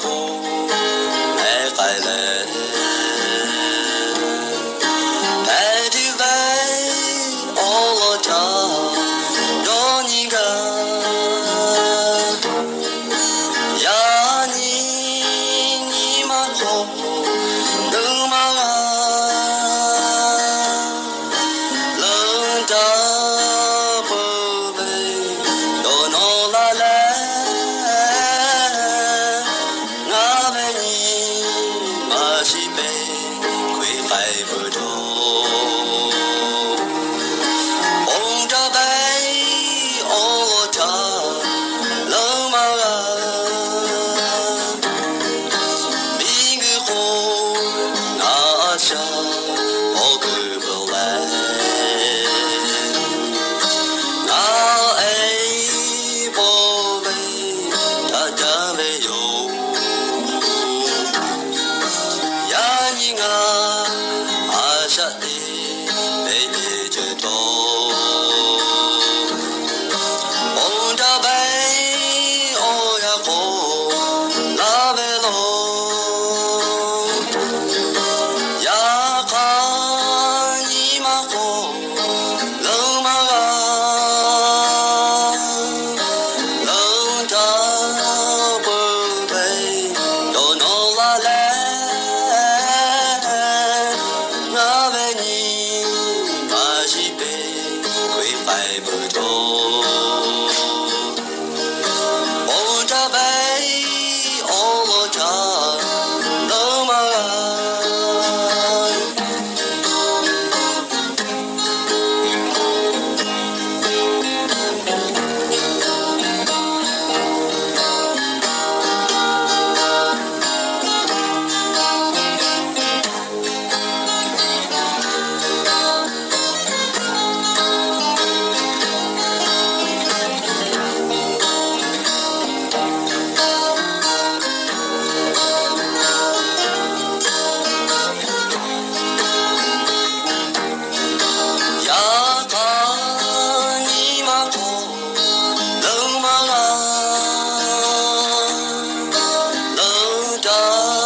k'o, mehˉ k'ai leh, hpehꞈ tuˬ ve awˬ lawn htaꞈ dawˇ nyi gaˇ. Yaꞈ nyi nyi ma hk'aw lo maˇ g'a leuˉ daꞈ peuˬ ve dawˇ nawˬ laˇ leh, ngaˬ ve nyi ma shiˍ peˇ hk'e k'ai peuˬ taw, ponˬ htaˇ pehˉ awˬ lawn htaꞈ leuˉ maˇ g'a. Miˬguiˬ hk'oˆ ngaˬ a shaꞈ awˬ kuiˬ peuˬ leh, ngaˬ e paw ve htaꞈ jaˇ ve yoˬ. Yaꞈ nyi ngaˬ a shaꞈ teˇ ve teˇ ceuˬ taw, ponˬ htaˇ pehˉ awˬ yaꞈ k'aw laˇ ve law. Yaꞈ hk'aˇ nyi ma hk'aw lo maˇ g'a leuˉ daꞈ peuˬ ve dawˇ nawˬ laˇ leh, ngaˬ ve nyi ma shiˍ peˇ hk'e k'ai peuˬ taw, ponˬ htaˇ pehˉ awˬ lawn htaꞈ leuˉ maˇ g'a. Yaꞈ hk'aˇ nyi ma hk'aw lo maˇ g'a leuˉ daꞈ